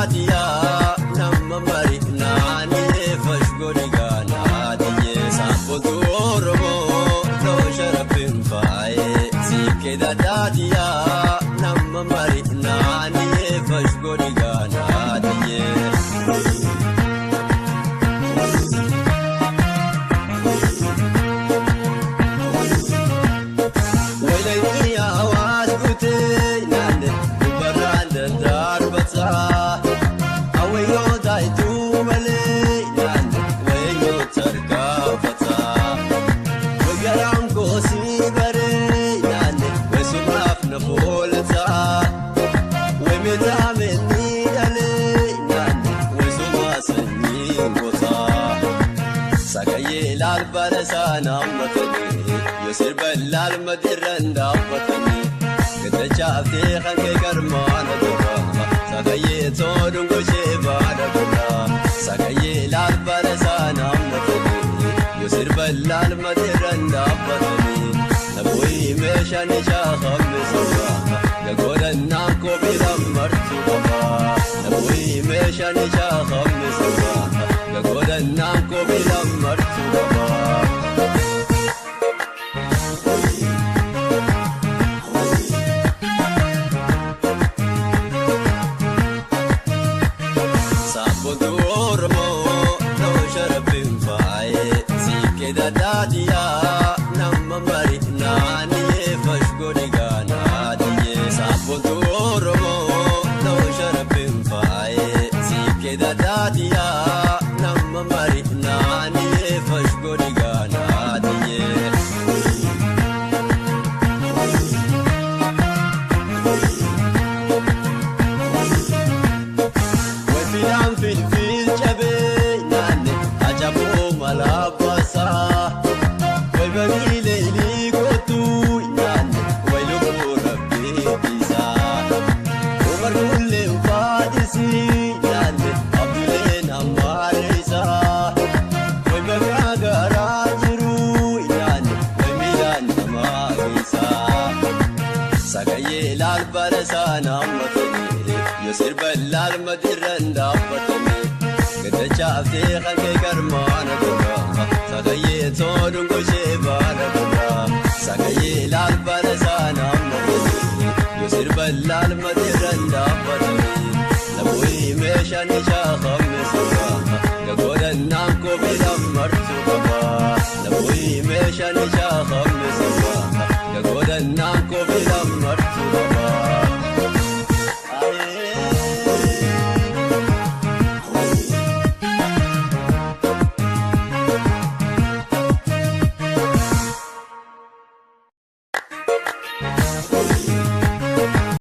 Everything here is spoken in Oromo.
daatiyaa nama mari naannee fashgooni gaanaa diyyee saaphotu Oromoo loosha rabbiin faayee siikee daatiyaa nama mari naannee fashgooni gaanaa diyyee. Chaafee kan kee garmaana dhugaa sagayyee toodun goshee baana dhugaa sagayyee laalbara saanaa matanii yoo sirba laalmatirraan dhaabbatanii namoonni meeshaan ijaa hammisaa gagoodhannaan kophee martuu qabaa namoonni meeshaan ijaa hammisaa gagoodhannaan kophee martuu qabaa. Nama mari naannee fashgooni gaanaa diyyee saaphotu Oromoo loosha rabbiin faayee siikee daatiyaa nama mari naannee fashgooni gaanaa diyyee. Wafilaan filfil cabee naannee ajaboo malaabasaa. Sirba laalmatirraan dhaabbatanii gada chaaftee kan kee garmaana dhugaa sagayyee toodun goshee baana dhugaa sagayyee laalbara saanaa matanii yoo sirba laalmatirraan dhaabbatanii namoonni meeshaan ijaa.